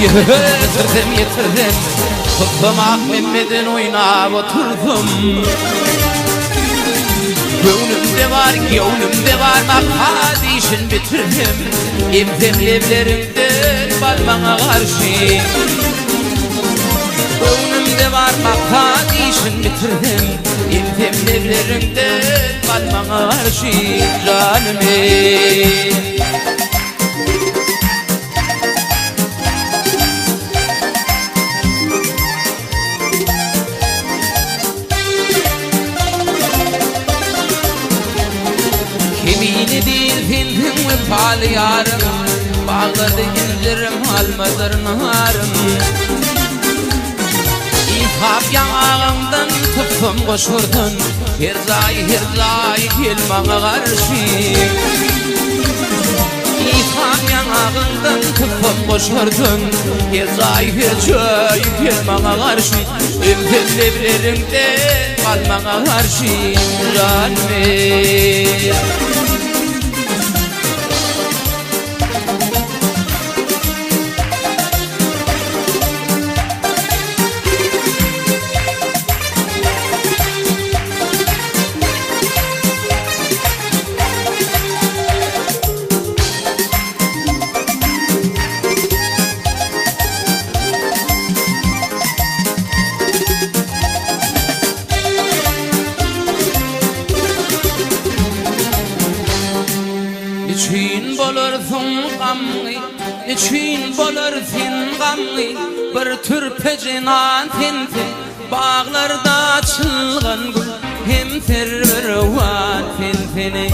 Ýetirsem ýetirsem Tutsam ak Memmeden oýnap otursam Göwnümde bar, göwnümde bar maksat işin bitirsem Emsem lebleriňden bal maňa garşy Göwnümde bar maksat işin bitirsem Emsem lebleriňden bal maňa garşy Janym eý. Kemine diýil sensiň wepaly ýarym, Baglarda injirim, almadyr narym. Ynsap ýaňagyňdan tutsam goşurdan, Her jaý, her jaý gel maňa garşy. Ynsap ýaňagyňdan tutsam goşurdan, Her jaý, her jaý gel maňa garşy. Emsem lebleriňden bal maňa garşy, Janym eý. Niçin bolarsyň gamly, Niçin bolar sen gamly, Bir türpe jenan sensiň, Baglarda açylgan gül, Hem serwi-rowan sensiň.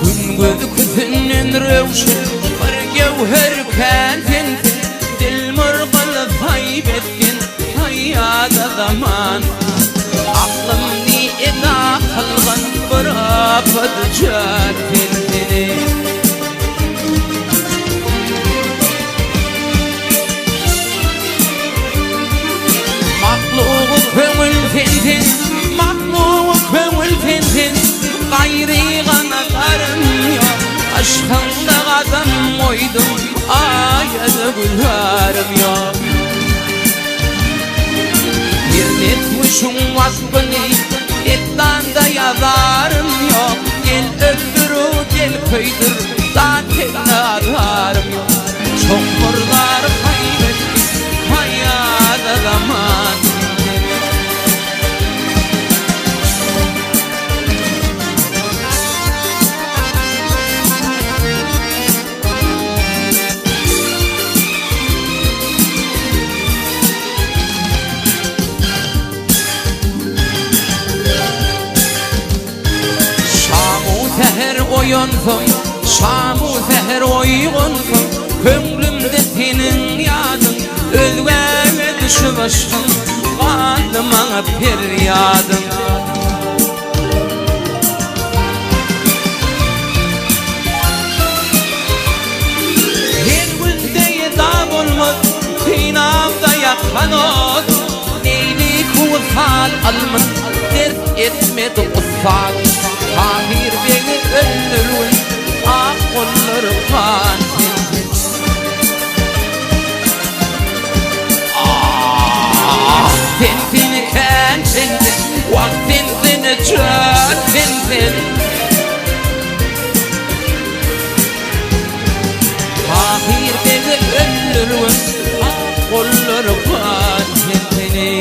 Gün gözi küsünden röwşen, Bir göwher kän sensiň, Dilmurgul saýyp etgin, Saýýada zaman. Aklymny eda kylgan bir apat jan sen-seni. Mahlugy köňül sen-sen, mahlugy köňül sen-sen, Gaýry gana zarym ýok, Yşkyňda gadam goýdum, Aýa-da güzarym ýok. Bir netwüşüň waspyny dessanda ýazarym ýok, Gel öldür-u, gel köýdür, dat sende azarym ýok. Çoh murdar haýp etdi, haýada zaman seni. Şam-u säher oýansam, Şam-u säher oýgansam, Köňlümde seniň ýadyň, Özgäge düşüp yşkyň, Galdy maňa perýadyň. Her günde eda bolmaz, Synamda ýakan ot. Neýli wysal almyn, Dert etmedi ussat. Tahyr begi öldürgün, Ak gollar gan sen-sen. Ah, sen-sen kän sen-sen, Wah, sen-sen jan sen-sen. Tahyr begi öldürgün, Ak gollar gan sen-seni.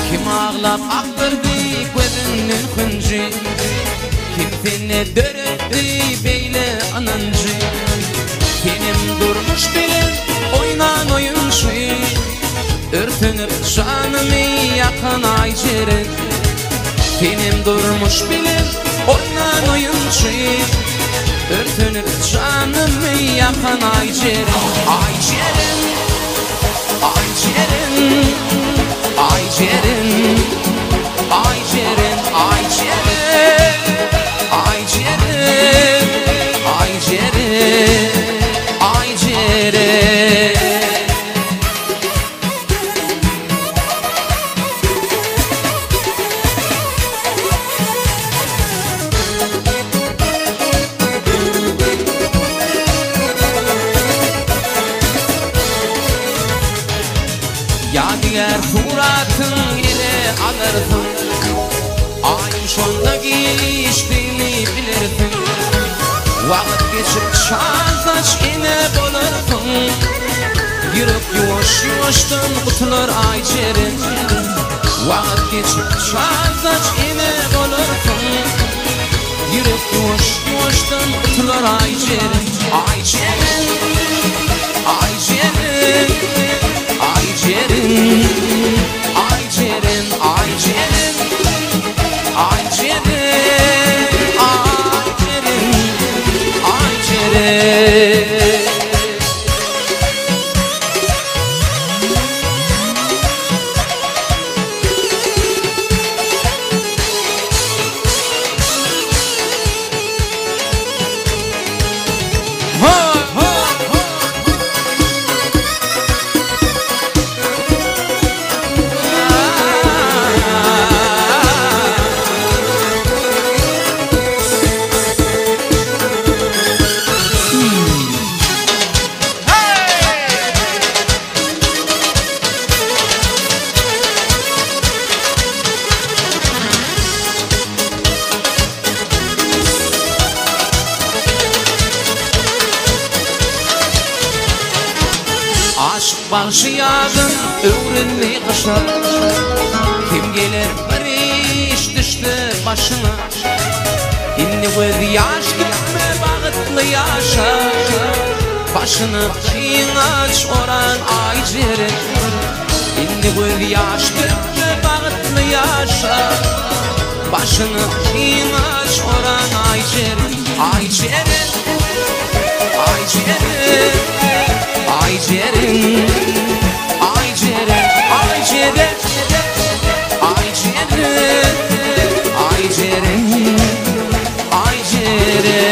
Kim aglap akdyrdy gözünden hünji Kim sende döretdi beýle ynanjy Senem durmuş bilen oýnan oýunçy Örtenip janymy ýakan aý jeren. Senem durmuş bilen oýnan oýunçy Örtenip janymy ýakan Aýjeren Aýjeren Aýjeren Aýjeren Aýjeren Aýjeren Aýjeren Aýjeren Aýjeren. Ýadygär suratyň ele alarsyň, Aýyň şonda giçdigini bilersiň. Wagt geçip çal saç ene bolarsyň, Ýürek ýuwaş-ýuwaşdan gutular Aýjeren. Wagt geçip çal saç ene bolarsyň, Ýürek ýuwaş-ýuwaşdan gutular Aýjeren. Aýjeren, Aýjeren, Aýjeren, Aýjeren, Aýjeren, Aýjeren, Aýjeren, Aýjeren. Aşyk bagşy ýazyn öwrendi gyşa, Kim geler bir iş düşse başyňa. Indi göz ýaş dökme bagytly ýaşa, Başyny gyňaç oran Aýjeren. Indi göz ýaş dökme bagytly ýaşa, Başyny gyňaç oran Aýjeren. Aýjeren, Aýjeren, Aýjeren, Aýjeren, Aýjeren, Aýjeren, Aýjeren, Aýjeren.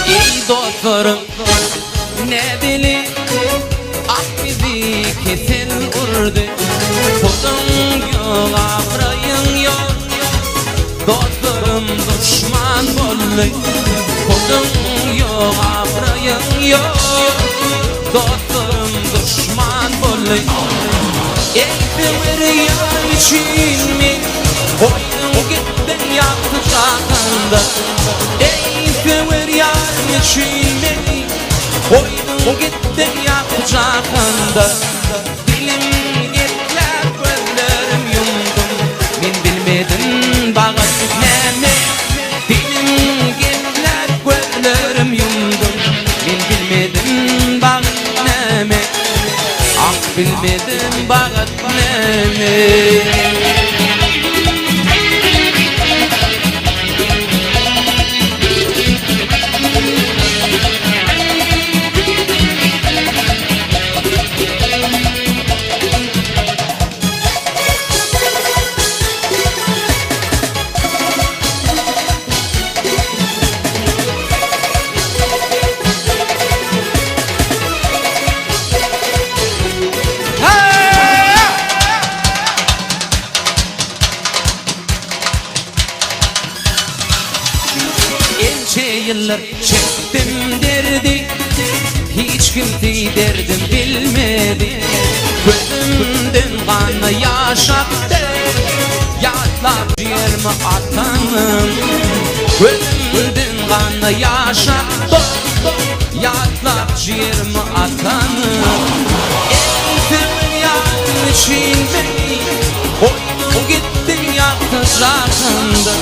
Eý dostlarym, nädeli, Ah bizi kesel urdy, Puluň ýok, abraýyň ýok, Dostlarym duşman boldy. Puluň ýok, abraýyň ýok, Dostlarym duşman boldy. Eý söwer ýar üçin men Goýduň gitdiň ýagty jahanda. Eý söwer ýar üçin meni Goýduň gitdiň ýagty jahanda. Dilim gepläp gözlerim ýumdum Men bilmedim bagat näme Dilim gepläp gözlerim ýumdum Men bilmedim bagat näme Ah bilmedim bagat näme. ýyllar çekdim derdi, Hiç kimsi derdim bilmedi. Gözümden ganly ýaş akdy, Ýatlap jigerimi atanym. Gözümden ganly ýaş akdy, Ýatlap jigerimi atanym. Elsiz ýadyň üçin meni, Goýduň gitdiň ýagty jahanda.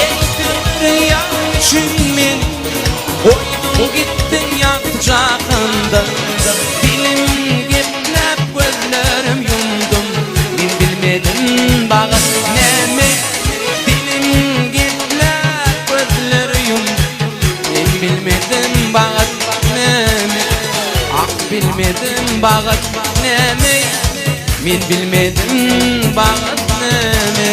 Elsiz ýadyň üçin meni, Goýduň gitdiň ýagty jahanda. Dilim gepläp gözlerim ýumdum, Men bilmedim bagyt näme. Dilim gepläp gözler ýumdum, Men bilmedim bagyt näme. Ah bilmedim bagyt näme. Men bilmedim bagyt näme.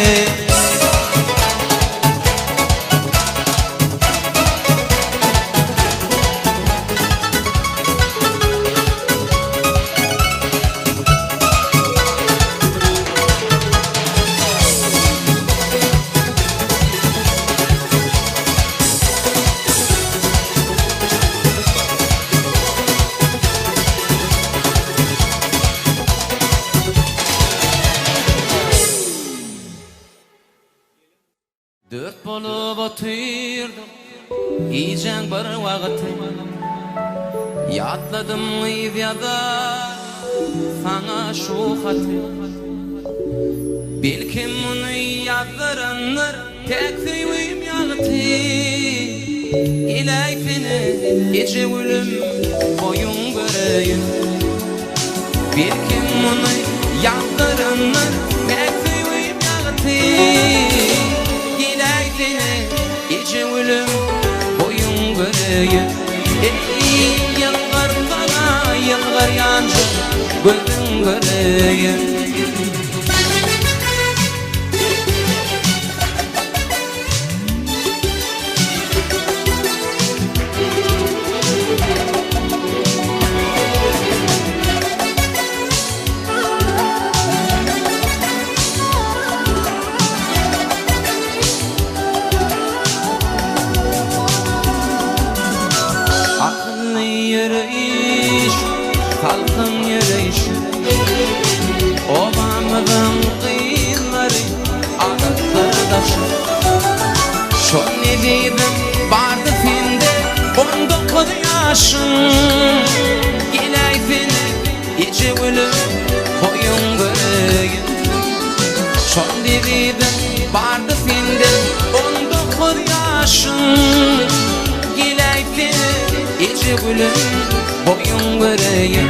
Dört bolup otyrdyk gijäň bir wagty Ýatladym gyz ýazar saňa şu haty Belkem muny ýazdyrandyr täk söýgim ýagty Geläýsene eje gülüm boýuň göreýin Belkem muny ýazdyrandyr päk söýgim ýagty Geläýsene eje gülüm boýuň göreýin Eý ýylgyrsana ýylgyrýança gözüň göreýin. Akylly ýöreýiş, salkyn ýöreýiş. Obamyzyň gyzlary Adatlar daşy. Şol nezizim bardy sende 19 ýaşyň. Geläýsene eje gülüm boýuň göreýin. Şol nezizim bardy sende 19 ýaşyň. Geläýsene eje gülüm boýuň göreýin.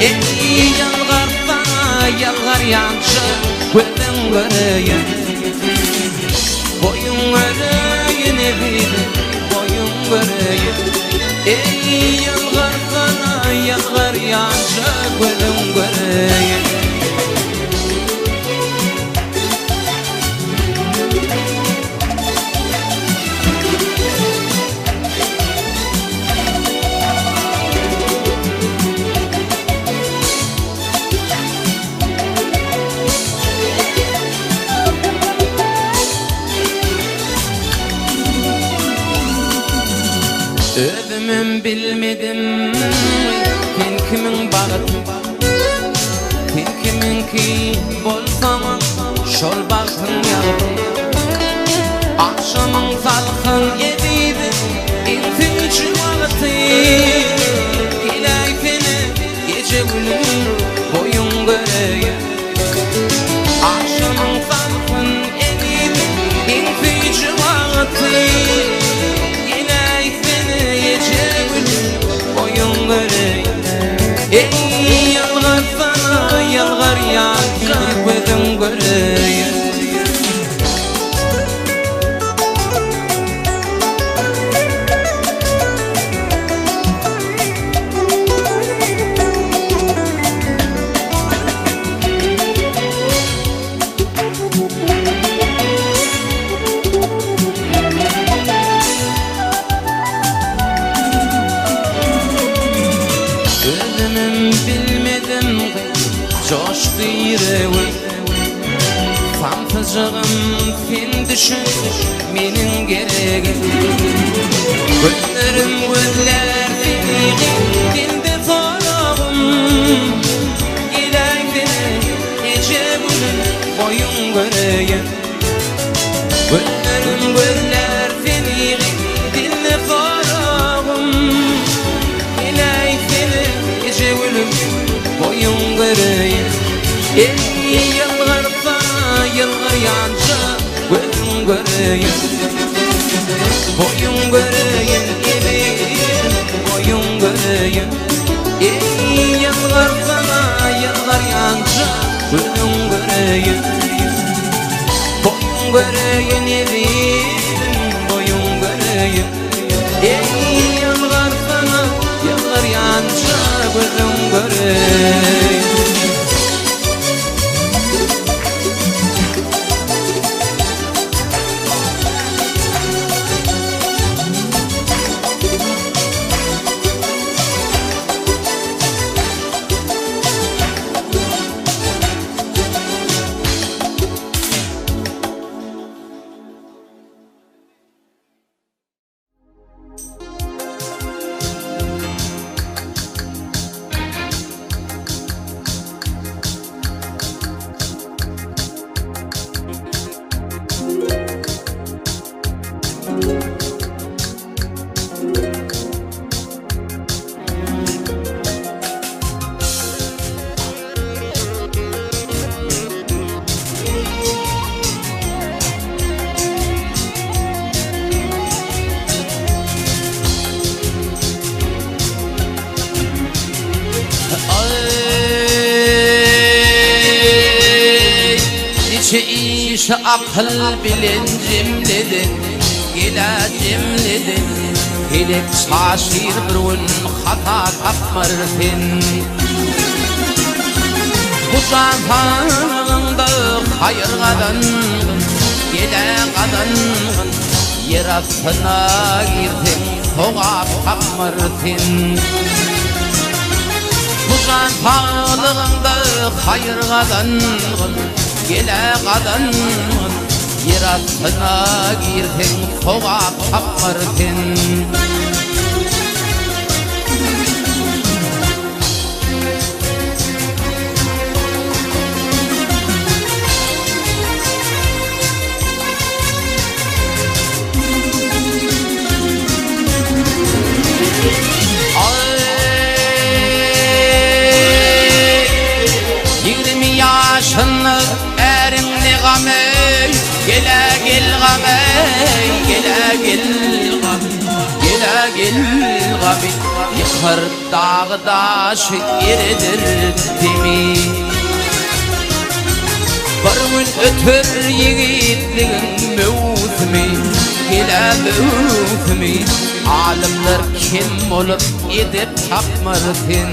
Eý ýalbarsaňa ýalbarýança Gözüň göreýin Boýuň göreýin ezizim Boýuň göreýin Eý ýalbarsana ýalbarýança Gözüň göreýin. Özümem bilmedim sen kimiň bagty Sen kimiňki bolsaňam şol bagtyň ýagty Agşamyň salkyn ezizim iň süýji wagty Geläýsene Gije gülüm boýuň göreýin Agşamyň salkyn ezizim iň süýji wagty Geläýsene gije gülüm boýuň göreýin Eý ýylgyrsana ýylgyrýança gözüň göreýin. Özümem bilmedim joşdy ýüregim Samsyjagym sen düşün meniň geregim. Gözlerim gözlär seni Sende soragym Geläýsene eje gülüm Boýuň göreýin Gözlerim gözlär seni Sende soragym Geläýsene eje gülüm Boýuň göreýin Eý ýylgyrsana ýylgyrýança Gözüň göreýin Boýuň göreýin ezizim Boýuň göreýin Eý ýylgyrsana ýylgyrýança Gözüň göreýin Boýuň göreýin ezizim Boýuň göreýin Eý ýylgyrsana ýylgyrýança Gözüň göreýin. Aý, niçe işi akyl bilen jemlediň, Gel-ä jemlediň, Pelek çaşyr bir gün hata tapmar sen. Bu jan saglygynda haýyr gazangyn, Gel-ä gazangyn, Ýer astyna girseň sogap tapmar sen. Bu jan saglygyňda haýyr gazangyn, Gel-ä gazangyn, Ýer astyna girseň sogap tapmar sen. 20 ýaşynda äriň ne gamy, Gel-ä gel gamy, gel-ä gel gamy, Gel-ä gel gamy, Ýykar dagy daşy ereder demi. Bir gün öter ýigitligiň möwsümi, Gel-ä möwsümi, Alymlar kem bolup edep tapmaz sen.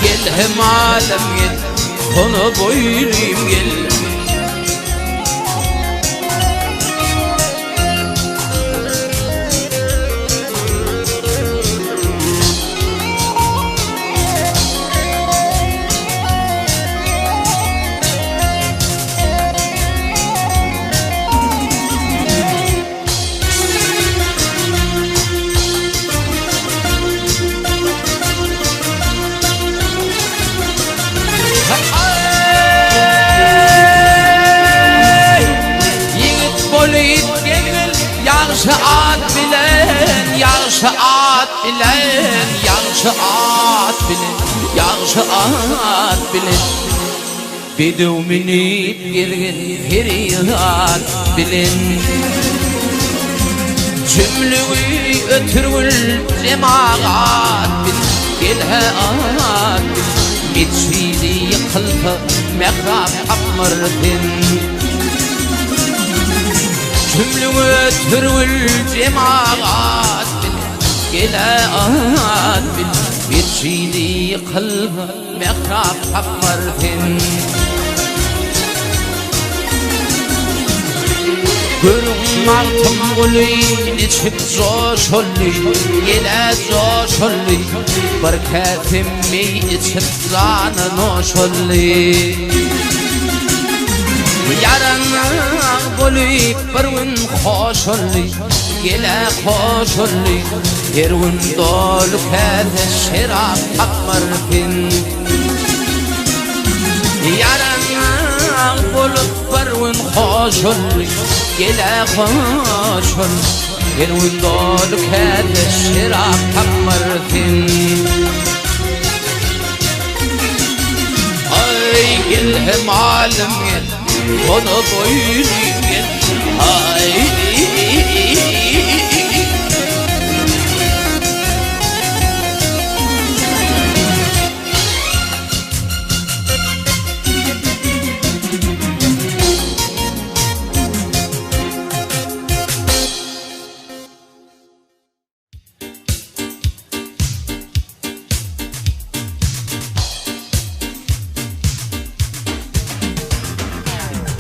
Gel hem alym gel, sona boýlym gel. Ýigit bolyp gelgil ýagşy at bilen, ýagşy at bilen, ýagşy at bilen, ýagşy at bilen. Bedew münüp gezgin perizat bilen. Jümlügi ötürgül jemagat bilen, Gel-hä at bilen. Metjidi ýykylsa mährap tapmar sen. Jümlügi ötürgül jemagat bilen, Gel-hä at bilen. Metjidi ýykylsa Mährap tapmar sen. Görüň Magtymguly niçik joşuldy, Ýene joşuldy, Bir käse meý içip jany noşuldy. Ýaranlar. bolup bir gün hoş oldy, Gel-ä hoş oldy, Her gün doly käse şerap tapmar sen. Ýaraňa bolup bir gün hoş oldy, Gel-ä hoş oldy, Her gün doly käse şerap tapmar sen. Aý gel hemalym gel, Sona boýlym gel, aý.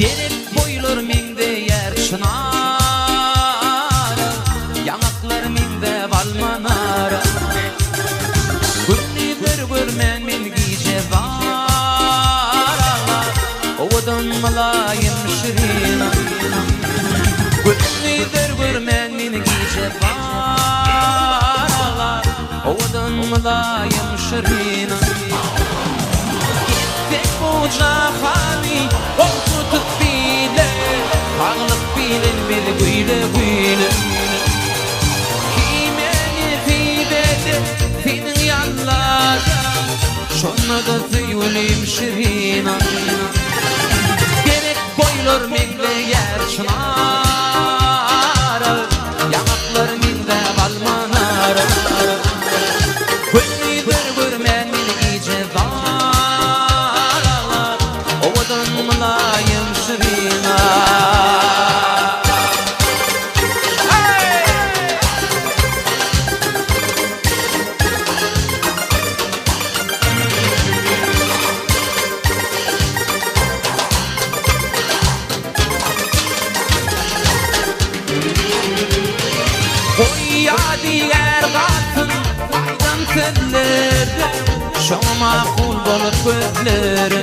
Derek boýlar meňzeýär çynara, Ýaňaklar meňzäp alma nara. Gündizler görmän men gije zar aglar, Owadan mylaýym şirin. Gündizler görmän men gije zar aglar, Owadan mylaýym şirin. Gitsek bu jahany gol tutup bile, Saglyk bilen biz güýle-güýle. Kime nesip eder seniň ýanlaryň, Şonda-da söýgülim şirin. Gerek boýlar meňzeýär çynara, Ýaňaklar meňzäp alma nara. Gündizer görmän meni gije zar aglar, Owadan mylaýym şirin. Goý ýadygär galsyn aýdan sözleri, Şoňa makul bolup gözleri.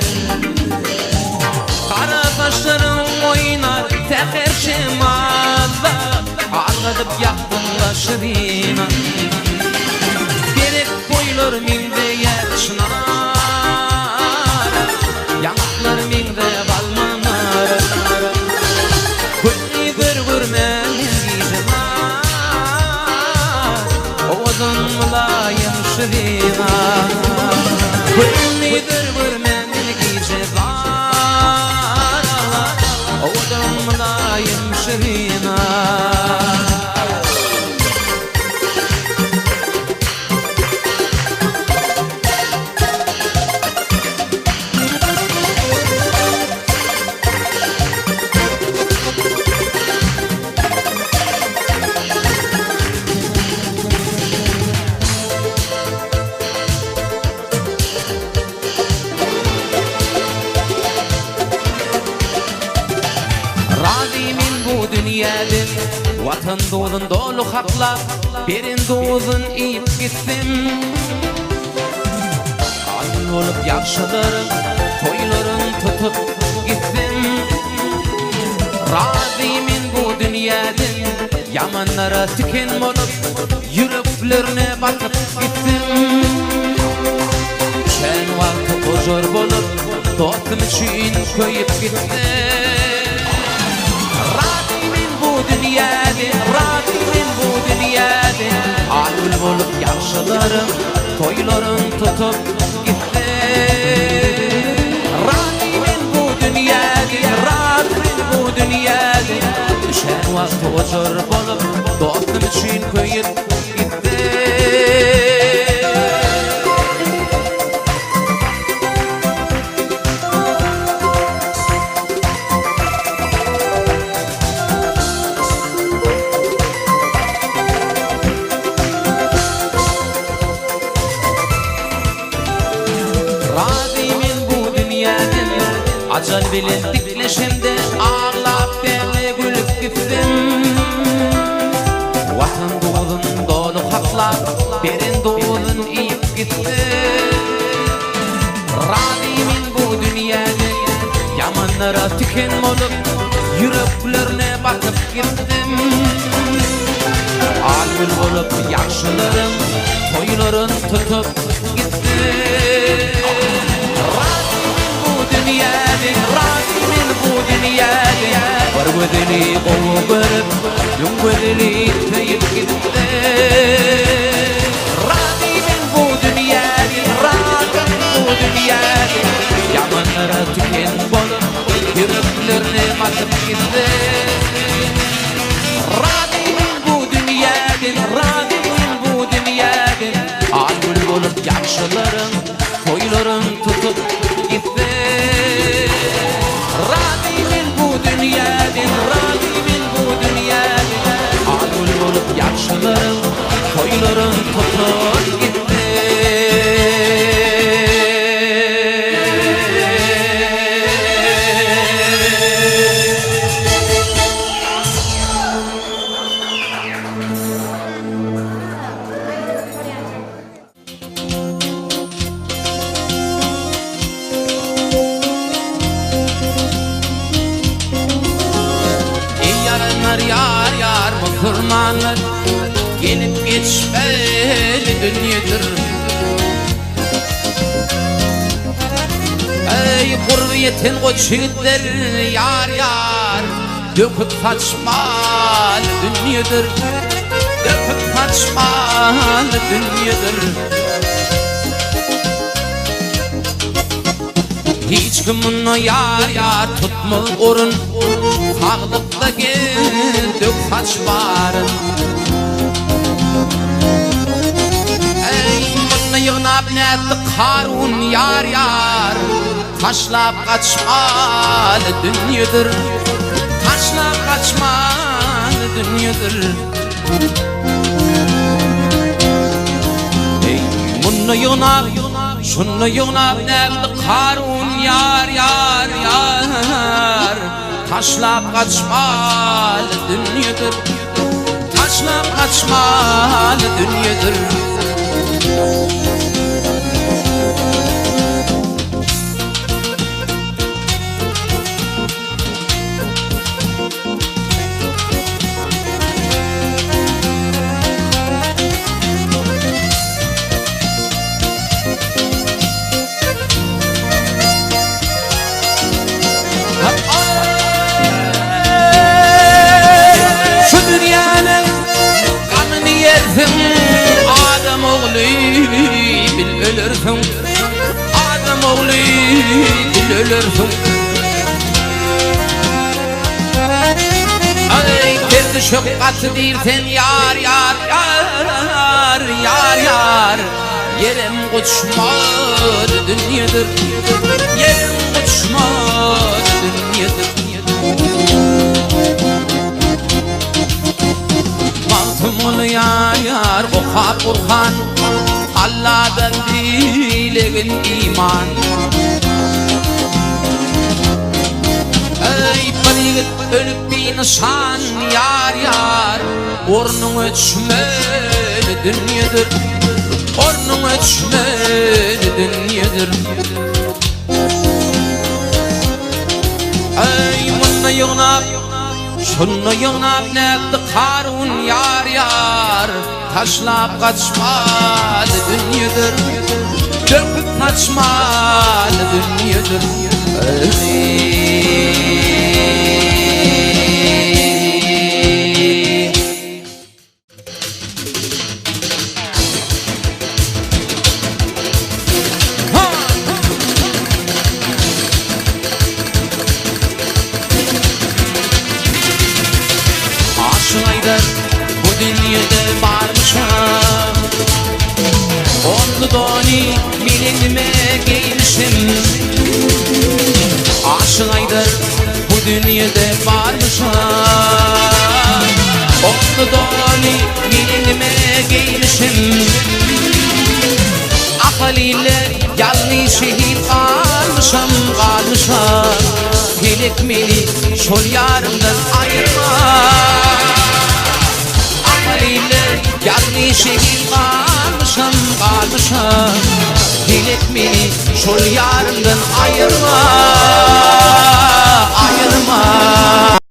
Gara saçlaryň oýnar säher şemalda, Galgadyp ýakdyň-la şirin. Derek boýlar meňzeýär çynara, Ýaňaklar meňzäp alma nara. Gündizer görmän gije nar, Owadan mylaýym şirin. Gündizer görmän gije zar, Owadan mylaýym şirin. Razy men bu dünýäden, Watan duzun doly haklap, Beren duzun iýip gitsem. Adyl bolup ýagşylaryň toýlaryn tutup gitsem. Razy men bu dünýäden, Ýamanlara tiken bolup, Ýüreklerine batyp gitsem. Kän wagty ojar bolup, dostum üçin köýüp gitsem. Razy men bu dünýäden, razy men bu dünýäden, Al-gül bolup ýagşylaryň toýlaryn tutup gitsem. Razy men bu dünýäden, razy men bu dünýäden, Düşen wagty ojar bolup, dostum üçin köýüp gitsem. Razy men bu dünýäden, Ajal bilen dikleşemde, Aglap däl-de gülüp gitsem. Watan duzun doly haklap, Beren duzun iýip gitsem. Razy men bu dünýäden, Ýamanlara. Ýamanlara tiken bolup, ýüreklerine batyp gitdim. Al gül bolup ýagşylaryň toýlaryn tutup gitdim. Razy men bu dünýäden, razy men bu dünýäden. Bir gözeli gowy görüp, müň gözeli söýüp gitdim. Razy men bu dünýäden, razy men bu dünýäden. Ýamanlara tiken bolup, ýüreklerine batyp gitdim. Razy men bu dünýäden, razy men bu dünýäden. Al gül bolup ýagşylaryň toýlaryn tutup gitdim. Razy men bu dünýäden, razy men bu dünýäden. Al gül bolup ýagşylaryň toýlaryn tutup gitdim. Eý ýaranlar ýar ýar musulmanlar Gelip geçmeli dünýedir Eý gurby ýeten goç ýigitler ýar ýar Döküp saçmaly dünýedir Döküp saçmaly dünýedir Hiç kim munda ýar ýar tutmaz orun Saglykda gel dök saç baryn Eý munda ýygnap nätdi Karun ýar ýar Taşlap gaçmaly dünýedir Taşlap gaçmaly dünýedir Eý, munda ýygnap, şunda ýygnap nätdi Karun ýar, ýar, ýar Taşlap gaçmaly dünýedir Taşlap gaçmaly dünýedir. Şu dünýäniň gamyny ýersiň, Adam ogly bil ölersiň, Adam ogly bil ölersiň. Aý, ter düşek gaty diýr sen ýar, ýar, ýar, ýar, ýar. Ýerem guçmaz dünýedir, Ýerem guçmaz dünýedir. Magtymguly ýar ýar okap Gurhan, Alladan dilegin iman. Eý, bir ýigit ölüp binyşan, ýar ýar, Ornuň öçmeli dünýedir, Ornuň öçmeli dünýedir. Eý, munda ýygnap, şunda ýygnap nätdi Karun ýar ýar, Taşlap gaçmaly dünýedir, Döküp saçmaly dünýedir. Aşyk aýdar bu dünýede barmyşam Otly dony men egnime geýmişim Aşyk aýdar bu dünýede barmyşam Otly dony men egnime geýmişim Ahal ile ýalňyz şehit galmyşam, galmyşam Pelek meni şol ýarymdan aýyrma Ahal ile ýalňyz şehit galmyşam, galmyşam Pelek meni şol ýarymdan aýyrma.